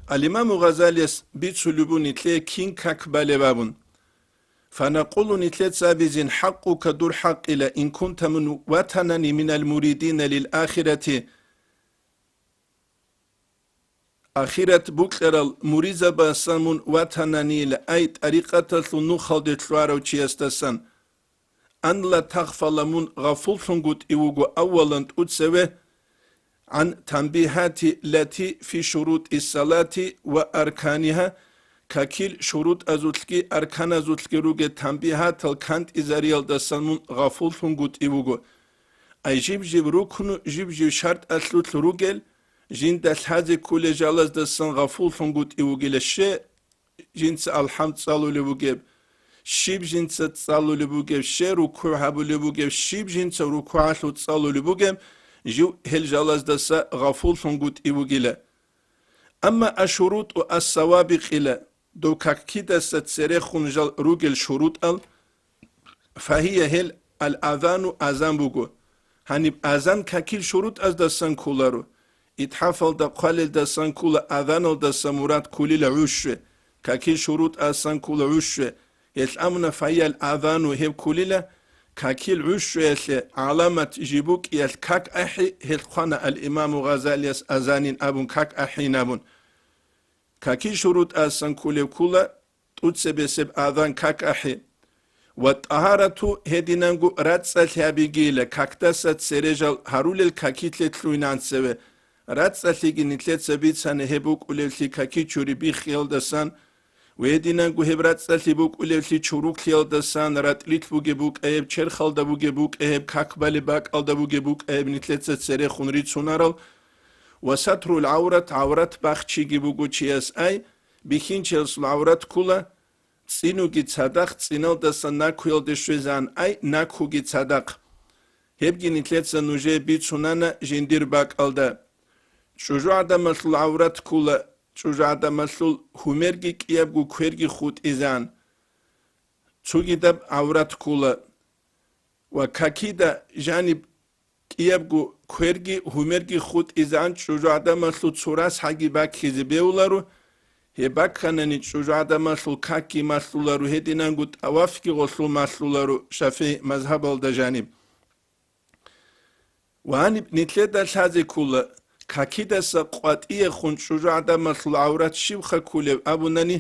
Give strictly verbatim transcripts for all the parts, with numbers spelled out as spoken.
Ал-Имаму Гъазалияс бицулеб буго нилъее кин как балеб абун. Фанакъулу, нилъеца абизин: «ХӀакъука, дур хӀакъила, ин кунта мун ватанани минал муридина лил ахирати». Ахират букьарал муридзабасан мун ватананила, ай тӀарикъаталъул нухалде лъугьарав чиясдасан. Ан ла тагъфала, мун гъафуллъунгутӀи вуго аввалан тӀуцеве, гӀан танбихати лати фи шурутӀи салати ва арканиха, какил шурутӀазулъги арканазулъги ругел танбихатал кантӀизариялдасан мун гъафуллъунгутӀи вуго. Ай жиб-жиб рукну, жиб-жиб шартӀалъулъ ругел, жинда лъазе кколел жалаздасан гъафуллъунгутӀи вугила, ще жинца алхӀамд цӀалулеб бугеб, щиб жинца цӀалулеб бугеб, ще рукугӀ гьабулеб бугеб, щиб жинца рукугӀалъув цӀалулеб бугеб, жив гьел жалаздаса гъафуллъунгутӀи вугила. Амма ашурутӀу ас-савабикъила, дов каккидаса церехун жал ругел шурутӀал, фагьия, гьел ал-азану, азан буго. Гьаниб азан какил шурутӀаздасан кколаро. ИтхӀафалда хъвалелдасан ккола, азаналдаса мурад кколила гӀушве, какил шурутӀасан ккола гӀушве. Гьелъ амуна фагьиял азану гьеб кколила, какил гӀушвеялъе гӀаламат жиб букӀиялъ как ахӀи, гьелъ хъвана ал-Имаму Гъазалияс азанин абун, как ахӀин абун. Какил шурутӀасан кколеб ккола тӀуцебесеб азан, как ахӀи. Ва тӀагьарату, гьединанго рацӀцӀалъи гьабигейила, какдаса цере жал гьарулел какилъе лъугьинан цеве. РацӀцӀалъиги нилъеца бицана гьеб букӀулевлъи какичури биххиялдасан, ва гьединанго гьеб рацӀцӀалъи букӀулевлъи чуруклъиялдасан, ратӀлилъ бугеб букӀа гьеб, черхалда бугеб букӀа гьеб, как балеб бакӀалда бугеб букӀа гьеб нилъеца церехун рицунарал, ва сатрул гӀаврат, гӀаврат бахчиги буго чияс, ай, бихьинчиясул гӀаврат ккола, цӀинуги цадахъ, цӀиналдаса накуялде щвезан, ай, накуги цадахъ. Гьебги нилъеца нужее бицунана жиндир бакӀалда. ЧӀужугӀадамалъул гӀаврат ккола, чӀужугӀадамалъул гьумерги кӀиябго кверги хутӀизан. Цогидаб гӀаврат ккола. Ва какида жаниб кӀиябго кверги гьумерги хутӀизан чӀужугӀадамалъул цо расхӀаги баккизе бевуларо, гьеб бакканани чӀужугӀадамалъул какги малъуларо, гьединанго тӀавафги гъолъул малъуларо ШафигӀи мазгьабалда жаниб. Ва гьаниб нилъеда лъазе ккола, какидаса къватӀиехун чӀужугӀадамалъул гӀаврат щибха кколеб абунани,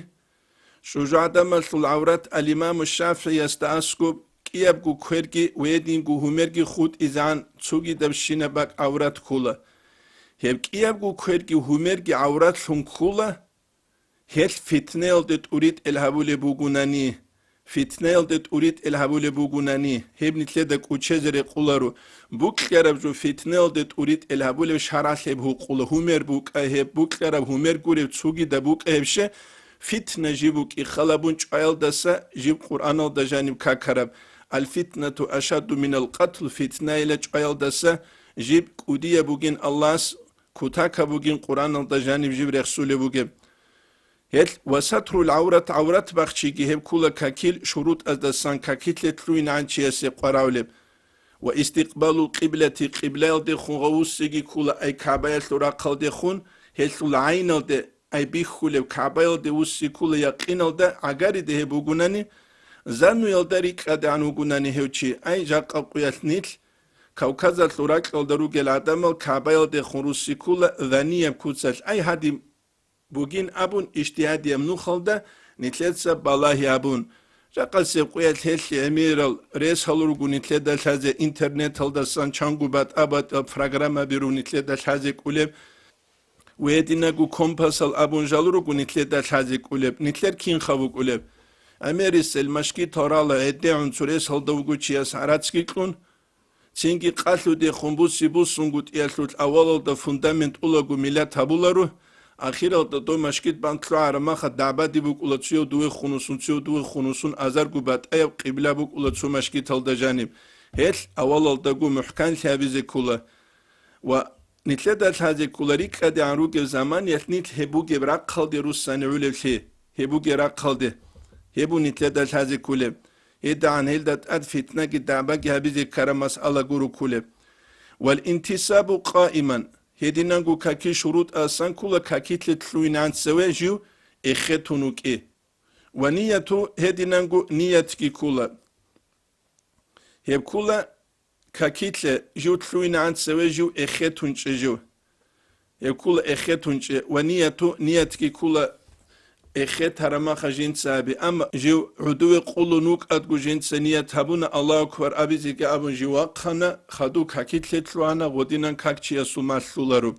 чӀужугӀадамалъул гӀаврат ал-Имаму ШафигӀиясда аскӀоб кӀиябго кверги ва гьединго гьумерги хутӀизегӀан цогидабщинаб бакӀ гӀаврат ккола. Гьеб кӀиябго кверги гьумерги гӀавратлъун ккола, гьелъ фитнаялде тӀуритӀел гьабулеб бугунани, фитнаялде тӀуритӀел гьабулеб бугунани, гьеб нилъеда кӀучезе рекъоларо, букьараб жо фитнаялде тӀуритӀел гьабулеб шаргӀалъ гьеб гьукъула, гьумер букӀа гьеб, букьараб гьумер гуреб цогидаб букӀа гьеб, ще фитна жиб букӀи халабун чӀваялдаса жиб Къуръаналда жаниб какараб, «Аль-фитнату ашадду минал къатл», фитнайила чӀваялдаса жиб кӀудияб бугин Аллагьас, кутакаб бугин Къуръаналда жаниб жиб рехсулеб бугеб. Гьелъ ва сатрул гӀаврат, гӀаврат бахчиги гьеб ккола какил шурутӀаздасан какилъе лъугьинегӀан чиясе къваравлеб. Ва истикъбалул къиблати, къиблаялдехун гъавуссиги ккола, ай КагӀбаялъул рахъалдехун, гьелъул гӀайналде, ай бихьулеб КагӀбаялде вусси ккола якъиналда гӀагариде гьеб бугунани, зануялда рикӀкӀадегӀан вугунани гьев чи, ай жакъа къуялъ нилъ, Кавказалъул ракьалда ругел гӀадамал КагӀбаялдехун русси ккола занияб куцалъ, ай гьадин бугин абун, ижтигьадияб нухалда нилъеца балагьи гьабун. Жакъасеб къуялъ гьелъи гӀемерал рес гьалурго нилъеда лъазе интернеталдасан чанго батӀа-батӀа программаби ру нилъеда лъазе кӀулеб, ва гьединаго компасал абун жал руго нилъеда лъазе кӀулеб, нилъер кинха вукӀулеб. ГӀемерисел машгитал рала гӀедегӀун цо рес гьалда вуго чияс гӀарацги кьун, Цинги къалъудехун буси-бусунгутӀиялъулъ авалалда фундамент улаго миллат гьабуларо, ахиралда дов машгит банкълъугӀараб маха дагӀбади букӀула цуяв дуве хунусун, цуяв дуве хунусун азарго батӀаяб къибла букӀула цо машгиталда жаниб. Гьелъ авалалдаго мухӀканлъи гьабизе ккола. Ва нилъеда лъазе ккола рикӀкӀадегӀан ругеб заманиялъ нилъ гьеб бугеб рахъалде руссани гӀулевлъи, гьеб бугеб рахъалде, гьеб бу нилъеда лъазе кколеб. ГьедагӀан гьелда тӀад фитнаги дагӀбаги гьабизе ккараб масъала гуро кколеб. Вал интисабу къаиман, Гьединанго каки шурутӀасан ккула какилъе лъугьинегӀан цеве жив эхетун вукӀи. Ва нияту, гьединанго ниятги ккула. Гьеб ккула какилъе жив лъугьинегӀан цеве жив эхетун чӀе жив. Гьеб ккула эхетун чӀе ва нияту, ниятги ккула эхетараб маха жинца гьаби. Амма жив гӀодове къулун вукӀадго жинца ният гьабуна, Аллагьу акбар абизеги абун жив вахъана, хадув какилъе лъугьана, гъодинан как чиясул малъуларо.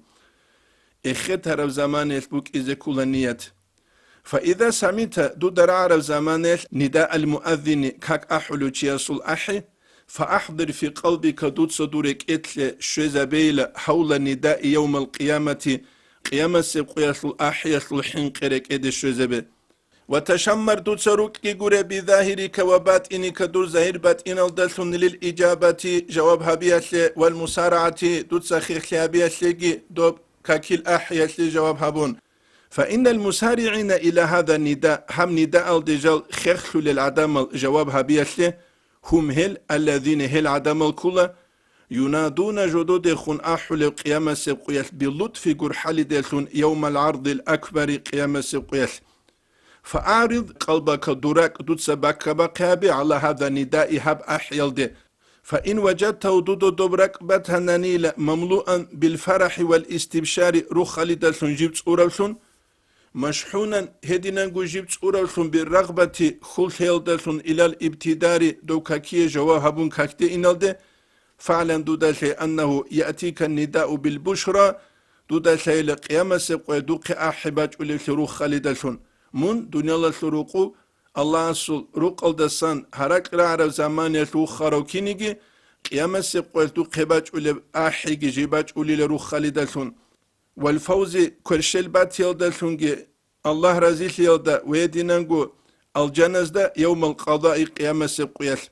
Эхетараб заманаялъ букӀизе ккула ният. Фаиза самита, дуда рагӀараб заманаялъ, нидаал муаззини, как ахӀулев чиясул ахӀи, фаахдир фи къалбика, дуца дур рекӀелъе щвезабейила гьавла нидаи явмал къиямати, къиямасеб къуялъул ахӀиялъул хӀинкъи рекӀеде щвезабе. Ва ташаммар, дуца рукӀги гуре, бизагьирика ва батӀиника, дур загьир-батӀиналдалъун, лил ижабати, жаваб гьабиялъе, вал мусарагӀати, дуца хехлъи гьабиялъеги, доб какил ахӀиялъе жаваб гьабун. Фаиннал мусаригӀина иля гьаза нида, гьаб нидаалде жал хехлъулел гӀадамал жаваб гьабиялъе, гьум гьел, аллазина, гьел гӀадамал ккула, юнадуна, жододехун ахӀулеб къиямасеб къуялъ, билутфи, гурхӀалидалъун, явмал гӀардил акбари, къиямасеб къуялъ. Фаарид къалбака, дур ракӀ дуца баккабахъе гьабе, гӀала гьаза нидаи, гьаб ахӀиялде. Фаин важадтагьу, дуда доб ракӀ батананила, мамлуан билфарахӀи вал истибшари, руххалидалъун жиб цӀуравлъун, машхӀунан, гьединанго жиб цӀуравлъун, биррагъбати, хьул-лъеялдалъун, илал ибтидари, дов какие жаваб гьабун какде иналде, фагӀлан, дуда лъе, аннагьу яътика нидау билбушра, дуда лъайила къиямасеб къоя духъе ахӀи бачӀулеблъи руххалидалъун, мун дуниялалъул рукъу Аллагьасул рукъалдасан гьаракь рагӀараб заманиялъ вухарав киниги, къиямасеб къоялъ духъе бачӀулеб ахӀиги жиб бачӀулила руххалидалъун, вал фавзи, кверщел батиялдалъунги, Аллагь разилъиялда ва гьединанго алжаназда, явмал къазаи, къиямасеб къуялъ.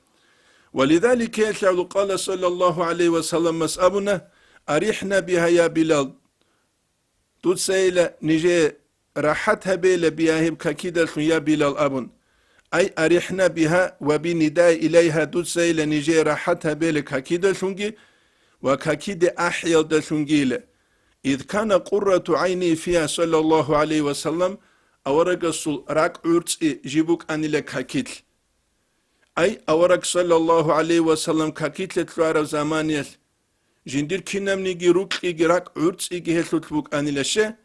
Ва лизалика, гьелъ гьавлу, къала саллаллагьу гӀалайгьи ва салламас абуна: «АрихӀна бигьа, я Билал», дуцайила нижее рахӀат гьабейила бигьа гьеб какидалъун, я Билал, абун. Ай, арихӀна бигьа ва бинидаи илайгьа, дуцайила нижее рахӀат гьабейила какидалъунги ва какиде ахӀиялдалъунгийила. Ид кана къуррату гӀайни фигьа, саллаллагьу гӀалайгьи ва саллам, аварагасул ракӀ гӀурцӀи жиб букӀанила какилъ. Ай, авараг, саллаллагьу гӀалайгьи ва саллам, какилъе лъугьараб заманиялъ, жиндир кинабниги рукьиги ракӀ гӀурцӀиги гьелъулъ букӀанила ще,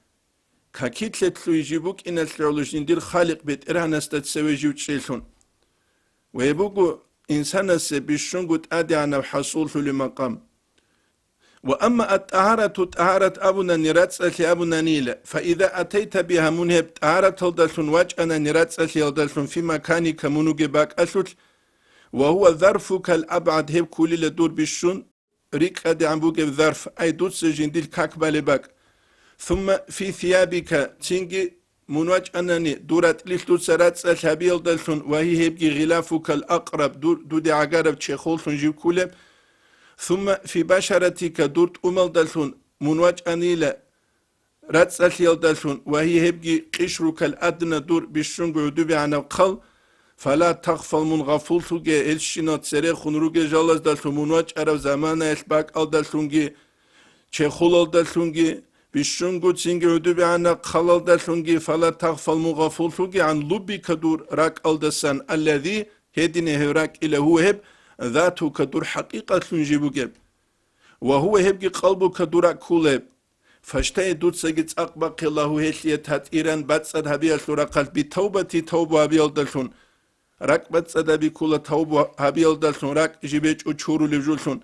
какилъе лъугьи жиб букӀиналъе гӀоло жиндир Халикъ БетӀергьанасда цеве жив чӀелъун. Ва гьеб буго инсанасе бищунго тӀадегӀанаб хӀасуллъулеб макъам. Ва амма ат-тӀагьарату, тӀагьарат абунани, рацӀцӀалъи абунанила, фаиза атайта бигьа, мун гьеб тӀагьараталдалъун вачӀанани, рацӀцӀалъиялдалъун, фи маканика, мун вугеб бакӀалъулъ, ва гьува зарфукал абгӀад, гьеб ккулила дур бищун рикӀкӀадегӀан бугеб зарф, ай, дуца жиндил как балеб бакӀ. Сумма фи сиябика, цинги мун вачӀанани, дур ратӀлилъ дуца рацӀцӀалъ гьабиялдалъун, ва гьи гьебги гъилафукал акъраб, дур дуде гӀагараб чехоллъун жив ккулеб. Сумма фи башаратика, дур тӀумалдалъун мун вачӀанила, рацӀцӀалъиялдалъун, ва гьи гьебги къишрукал адна, дур бищунго гӀудубегӀанаб хъал. Фала тагъфал, мун гъафуллъуге, гьелщинал церехун ругел жалаздалъун мун вачӀараб заманаялъ бакӀалдалъунги, чехулалдалъунги, бищунго цинги гӀудубегӀанаб хъалалдалъунги, фала тагъфал, мун гъафуллъуге, гӀан луббика, дур ракӀалдасан, аллази, гьедине гьев ракӀила, гьува гьеб, затука, дур хӀакъикъатлъун жиб бугеб. Ва гьува гьебги къалбука, дур ракӀ ккулеб. Фаштай, дуцаги цӀакъ бахъе, лагьу, гьелъие, татӀиран, бацӀцӀад гьабиялъул рахъалъ, битавбати, тавбу гьабиялдалъун. РакӀ бацӀцӀад гьаби ккула тавбу гьабиялдалъун, ракӀ жибечӀо чурулев жулъун.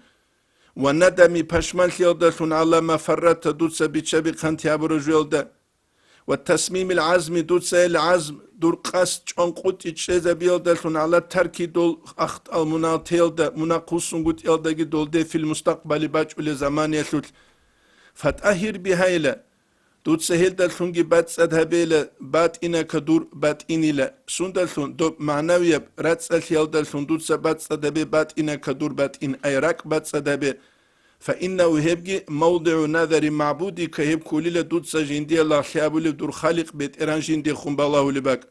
Ва надами, пашманлъиялдалъун, гӀала ма фарратта, дуца биччаби-хъанти гьабураб жуялда. Ва тасмимил гӀазми, дуца ил гӀазм, дур къасд чӀванкъутӀи чӀезабиялдалъун, гӀала тарки, дол ахтӀал мунагьал теялда, мунагь хъусунгутӀиялдаги долде, фил мустакъбали, бачӀулел заманиялъулъ. ФатӀагьир бигьайла, дуца гьелдалъунги бацӀцӀад гьабейла, батӀинака, дур батӀинила. Сундалъун? Доб магӀнавияб рацӀцӀалъиялдалъун дуца бацӀцӀад гьабе, батӀинака, дур батӀин, ай, ракӀ бацӀцӀад гьабе. Фаиннагьу, гьебги, мавдигӀу назари магӀбудика, гьеб кколила дуца жиндие лагълъи абулеб дур Халикъ БетӀергьан жиндиехун балагьулеб бакӀ.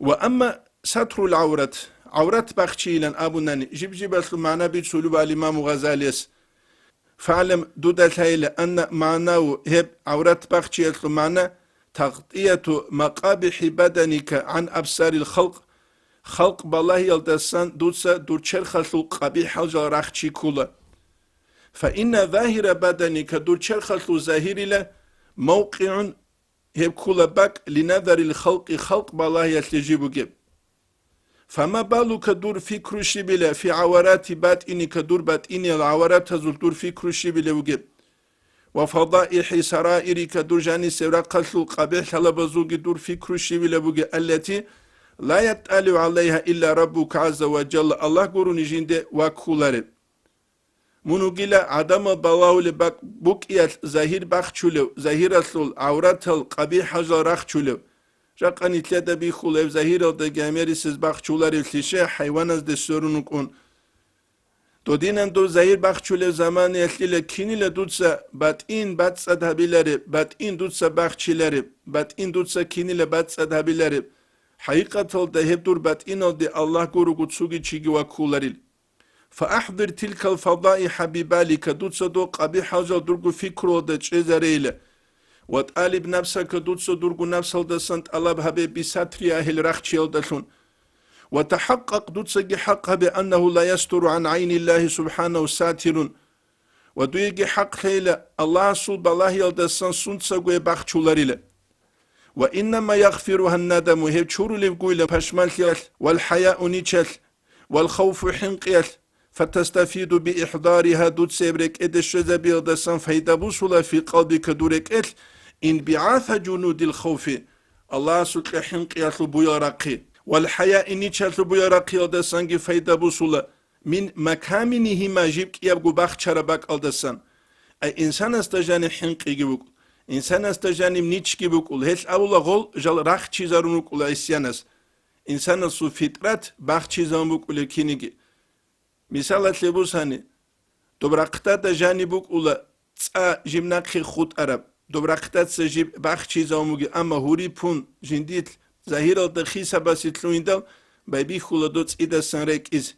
Ва амма сатрул гӀаврат, гӀаврат бахчийилан абунани, жиб-жибалъул магӀна бицулеб ал-Имаму Гъазалияс. Фагьлам, дуда лъайила, анна магӀнаву, гьеб гӀаврат бахчиялъул магӀна, тагътӀияту макъабихӀи баданика гӀан абсарил халкъ, халкъ балагьиялдасан дуца дур черхалъул къабихӀал жал рахчи ккула. Фаинна загьира баданика, дур черхалъул загьирила, мавкъигӀун, гьеб ккула бакӀ, линазарил халкъи, халкъ балагьиялъе жиб бугеб. Фама балука, дур пикру щибила, фи гӀаварати батӀиника, дур батӀиниял гӀаваратазул дур пикру щибила бугеб. Ва фадаихӀи сараирика, дур жанисеб рахъалъул къабихӀ лъалабазулги дур пикру щибила бугеб, аллати ла яттӀалигӀу гӀалайгьа илла Раббука гӀазза ва жалла, Аллагь гурони жинде ваккулареб. Мун вугила гӀадамал балагьулеб бакӀ букӀиялъ загьир бахчулев, загьиралъул гӀавратал къабихӀал жал рахчулев. Жакъа нилъеда бихьулеб загьиралдаги гӀемерисез бахчуларевлъише хӀайваназде сверун вукӀун. Додинан дов загьир бахчулев заманаялъила кинила дуца батӀин бацӀцӀад гьабилареб, батӀин дуца бахчилареб, батӀин дуца кинила бацӀцӀад гьабилареб. ХӀакъикъаталда гьеб дур батӀиналде Аллагь гурого цуги чиги ваккуларил. ФаахӀдир тилкал фадаихӀа бибалика, дуца дов къабихӀал жал дурго пикруялда чӀезарейила. Ва тӀалиб нафсака, дуца дурго нафсалдасан тӀалаб гьабе бисатри агьил рахчиялдалъун. Ва тахӀакъкъакъ, дуцаги хӀакъ гьабе, аннагьу ла ястуру гӀан гӀайниллагьи субхӀанагьу сатирун. Ва дуеги хӀакълъейила, Аллагьасул балагьиялдасан сунцаго гьеб бахчуларила. Ва иннама ягъфиругьан надаму, гьеб чурулеб гуйла пашманлъиялъ вал хӀаяу ничалъ, вал хавфу хӀинкъиялъ, фатастафиду биихдариха, дуца гьеб рекӀеде щвезабиялдасан файда бусула фи къалбика, дур рекӀелъ, инбигӀаса жунудил хавфи, Аллагьасукьа хӀинкъиялъул буял рахъи, вал хӀаяи ничалъул буял рахъиялдасанги файда бусула, мин макаминигьима, жиб кӀиябго бахчараб бакӀалдасан. Ай инсанасда жаниб хӀинкъиги букӀул, инсанасда жаниб ничги букӀул, гьелъ абула гъол жал рахчизарун рукӀула гӀисянас. Инсанасул фитрат бахчизавун букӀулеб киниги. Мисалалъе бусани, доб рахъдада жаниб букӀула цӀа жиб нахъе хутӀараб, доб рахъдаца жиб бахчизавун бугеб, амма гьурипун жиндилъ загьиралда хисабасе лъугьиндал байбихьула дов цӀидасан рекӀиз.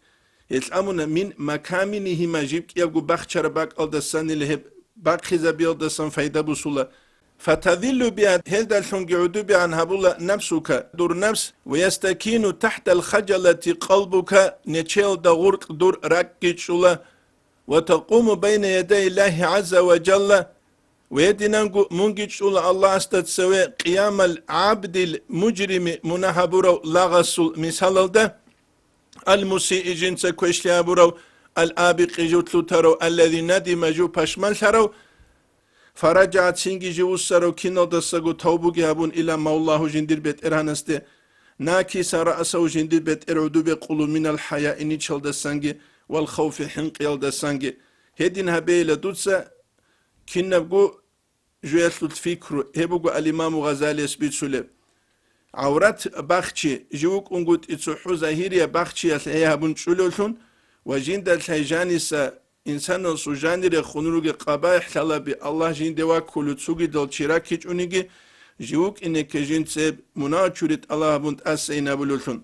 Гьелъ абуна, мин макаминигьима, жиб кӀиябго бахчараб бакӀалдасанила гьеб бахъизабиялдасан файда бусула. Фатадиллу биа, гьелдалъунги гӀудубигӀан гьабула нафсука, дур нафс, ва ястакину тахтал хаджалати къалбука, нечелда гъуркь дур ракӀги чӀула, ва такъуму байна ядай Аллагьи гӀазза ва жалла, ва гьединанго мунги чӀула Аллагьасда цеве къиямал гӀабдил мужрими, мунагь гьабурав лагъасул мисалалда, ал-мусии, жинца квешлъи гьабурав, ал-абикъи, жив лъутарав, аллази надима, жив пашманлъарав, фараджагӀа, цинги жив вуссарав, киналдасаго тавбуги гьабун, ила мавлагьу, жиндир бетӀергьанасде, накисан раъсагьу, жиндир бетӀер гӀудубе къулу, минал хӀаяи, ничалдасанги, вал хавфи, хӀинкъиялдасанги. Гьедин гьабейила дуца кинабго жуялъул фикру, гьеб буго ал-Имаму Гъазалияс бицулеб. ГӀаврат бахчи, жив вукӀунгутӀи цохӀо загьирияб бахчиялъ гьей гьабун чӀулевлъун ва жинда лъай жаниса инсанасул жанире хун ругел къабаихӀ лъалаби Аллагь жинде ваккулев цугидал чи раккичӀониги, жив вукӀинеке жинцеб мунагь чури тӀалаб гьабун тӀасайин абулевлъун.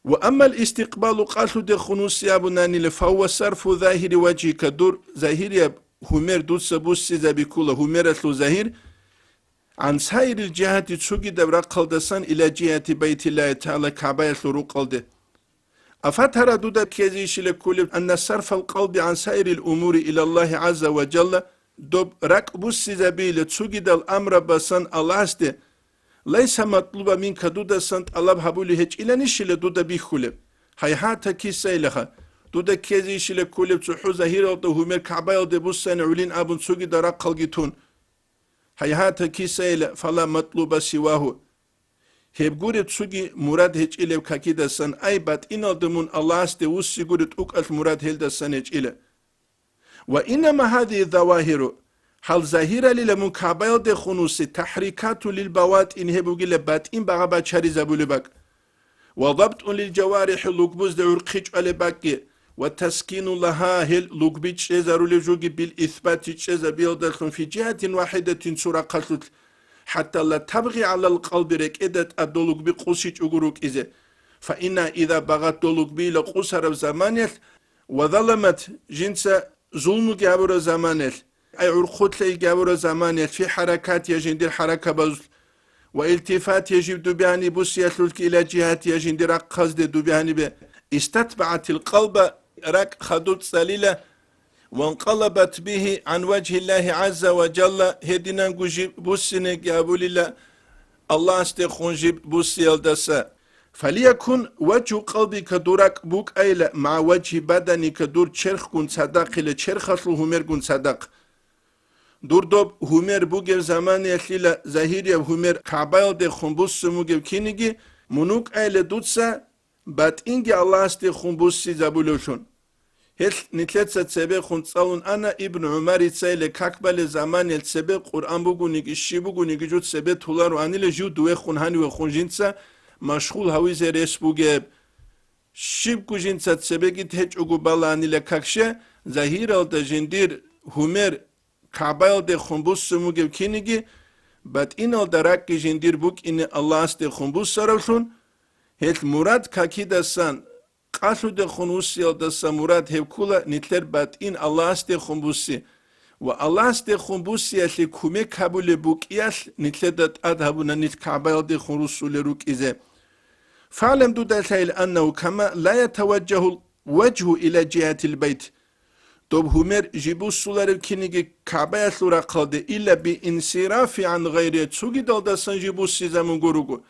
Ва аммал истикъбалу, къалъудехун вуссизе абунанила, фагьува сарфу загьири важгьика, дур загьирияб гьумер дуца буссизаби ккула, гьумералъул загьир, гӀан саирил жигьати, цугидаб рахъалдасан, ила жигьати Байтиллагьи тагӀала, КагӀбаялъул рукъалде. Афатара, дуда ккезейищила кколеб, анна сарфал къалби гӀан саирил умури илаллагьи гӀазза ва жалла, доб ракӀ буссизабейила цугидал амрабасан Аллагьасде, лайса матлуба минка, дудасан тӀалаб гьабулев гьечӀиланищила дуда бихьулеб? Гьайгьатакисайилаха, дуда ккезейищила кколеб цохӀо загьиралда гьумер КагӀбаялде буссани гӀолин абун цогидал рахъалги тун? Гьайгьатакисайила, фала матлуба сивагьу. Гьеб гуреб цоги мурад гьечӀилеб какидасан, ай, батӀиналда мун Аллагьасде вуссигури тӀукӀалъ мурад гьелдасан гьечӀила. Ва иннама гьадигьи завагьиру, гьал загьиралила мун КагӀбаялдехун вуссизе, тахӀрикату лил баватӀин, гьеб бугила батӀин багъа бачаризабулеб бакӀ. Ва дабтӀун лил жаварихӀи, лугбузда гӀурхъи чӀвалеб бакӀги, ва таскину лагьа, гьел лугби чӀезарулеб жоги бил исбати чӀезабиялдалъун фи жигьатин вахӀидатин, цо рахъалъулъ, хӀатта ла табгъи гӀалал къалби, рекӀеда тӀад дов лугби къусичӀого рукӀизе. Фа инна иза багъат, дов лугбийила къусараб заманиялъ, ва заламат, жинца зулмуги гьабураб заманаялъ, ай гӀурхъулъайги гьабураб заманаялъ, фи хӀаракатиха жиндир хӀаракабазул, ва илтифатиха жиб дубани буссиялъулъги ила жигьатиха жиндир рахъазде дубани бе, истатбагӀатил къалба, ракӀ хадуб цӀалила, ванкъалабат бигьи гӀан важгьиллагьи гӀазза ва жалла, гьединанго жиб буссинеги абулила Аллагьасдехун жиб буссиялдаса. Фалиякун важгьу къалбика, дур ракӀ букӀайила, магӀа важгьи баданика, дур черхгун цадахъила, черхалъул гьумергун цадахъ. Дур доб гьумер бугеб заманаялъила загьирияб гьумер КагӀбаялдехун буссун бугеб киниги, мун вукӀайила дуца батӀинги Аллагьасдехун буссизабулевлъун. Гьелъ нилъеца цебехун цӀалун ана Ибн ГӀумарицайила как балеб заманаялъ цебе Къуръан бугониги, щиб бугониги жо цебе толароанила жив дувехун гьанивехун жинца машгъул гьавизе рес бугеб. Щибго жинца цебеги течӀого балаанила как, ще, загьиралда жиндир гьумер КагӀбаялдехун буссун бугеб киниги, батӀиналда ракӀги жиндир букӀине Аллагьасдехун буссаравлъун, гьелъ мурад какидасан, къалъудехун вуссиялдаса мурад гьеб ккола нилъер батӀин Аллагьасдехун бусси ва Аллагьасдехун буссиялъе кумек гьабулеб букӀиялъ нилъеда тӀад гьабуна нилъ КагӀбаялдехун руссулел рукӀизе. ФагӀлам, дуда лъайил, аннагьу кама ла ятаважжагьул важгьу ила жигьатил байт. Доб гьумер жиб буссулареб киниги КагӀбаялъул рахъалде, илла би инсирафи гӀан гъайри, цогидалдасан жиб буссизабун гуруго.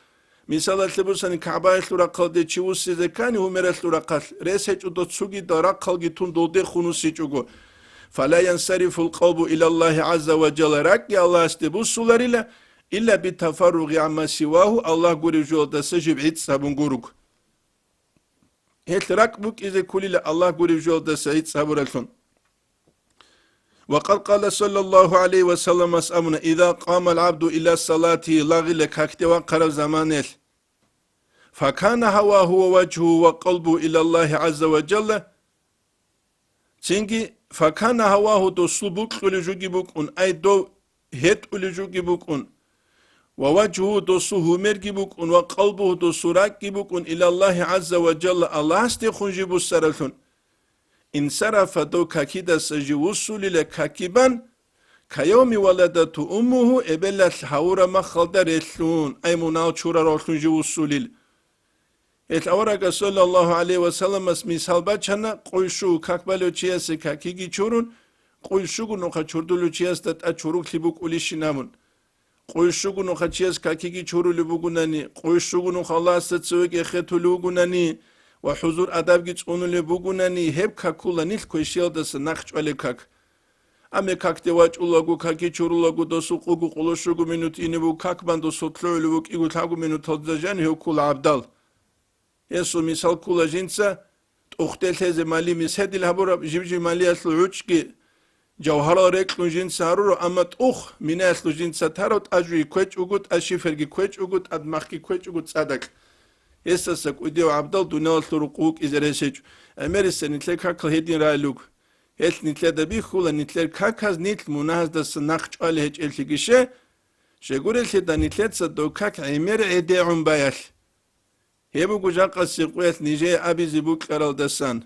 Мисалалъе бусани, КагӀбаялъул рахъалде чи вуссизе ккани гьумералъул рахъалъ, рес гьечӀо дос цогидал рахъалги тун долдехун вуссичӀого. Фала янсарифул къалбу илаллагьи гӀазза ва жалла, ракӀги Аллагьасде буссуларила, илла битафарругъи гӀамма сивагьу, Аллагь гуреб жоялдаса жиб гӀицӀ гьабун гуруго. Гьелъ ракӀ букӀизе кколила Аллагь гуреб жоялдаса гӀицӀ гьабуралъун. Ва къад къала саллаллагьу гӀалайгьи ва саллам, асабуна: «Иза къамал гӀабду иля салати», лагъила какде вахъараб заманаялъ, «факана гьавагьу ва важгьугьу ва къалбугьу илаллагьи гӀазза ва жалла», цинги, «факана гьавагьу», досул букьулеб жоги букӀун, ай дов гьетӀулеб жоги букӀун, «ва важгьугьу», досул гьумерги букӀун, «ва къалбугьу», досул ракӀги букӀун, «илаллагьи гӀазза ва жалла», Аллагьасдехун жиб буссаравлъун. Инсарафа, дов какидаса жив вуссулила каки бан, «кайовми валадату уммугьу», эбелалъ гьавураб махалда релълъун, ай мунагьал чураравлъун жив вуссулил. Гьел аварагас, саллаллагьу гӀалайгьи ва салламас, мисал бачана, къуй щуго как балев чиясе какиги чурун, къуй щуго нухъа чурдулев чиясда тӀад чуруглъи букӀулищин абун. Къуй щуго нухъа чияс какиги чурулеб бугунани, къуй щуго нухъа Аллагьасда цевеги эхетулев вугунани ва хӀузур-адабги цӀунулеб бугунани, гьеб какула нилъ квешиялдаса нахъ чӀвалеб как. Амма какде вачӀулаго, каки чурулаго, досул къугу къоло щуго минут ине буго, как бан досул лъугӀулев вукӀиго лъабго минуталда жанив гьев ккола гӀабдал. Гьесул мисал ккола жинца тӀухде лъезе мали мисгьедил гьабураб, жиб-жиб малиялъул гӀучӀги, жавгьарал рекьун жинца гьаруро, амма тӀух минаялъул жинца тарав, тӀажуги кквечӀого, тӀашиферги кквечӀого, тӀадмахги кквечӀого цӀадакь. Гьесдаса кӀудияв гӀабдал дуниялалъул рукъу вукӀизе рес гьечӀо. ГӀемерисда нилъер какал гьедин рагӀил руго. Гьелъ нилъеда бихьула, нилъер каказ нилъ мунагьаздаса нахъ чӀвалей гьечӀеблъиги ще, щегурелъида нилъеца дов как гӀемер гӀедегӀун баялъ. Гьеб буго жакъасеб къоялъ нижее абизе букьаралдасан.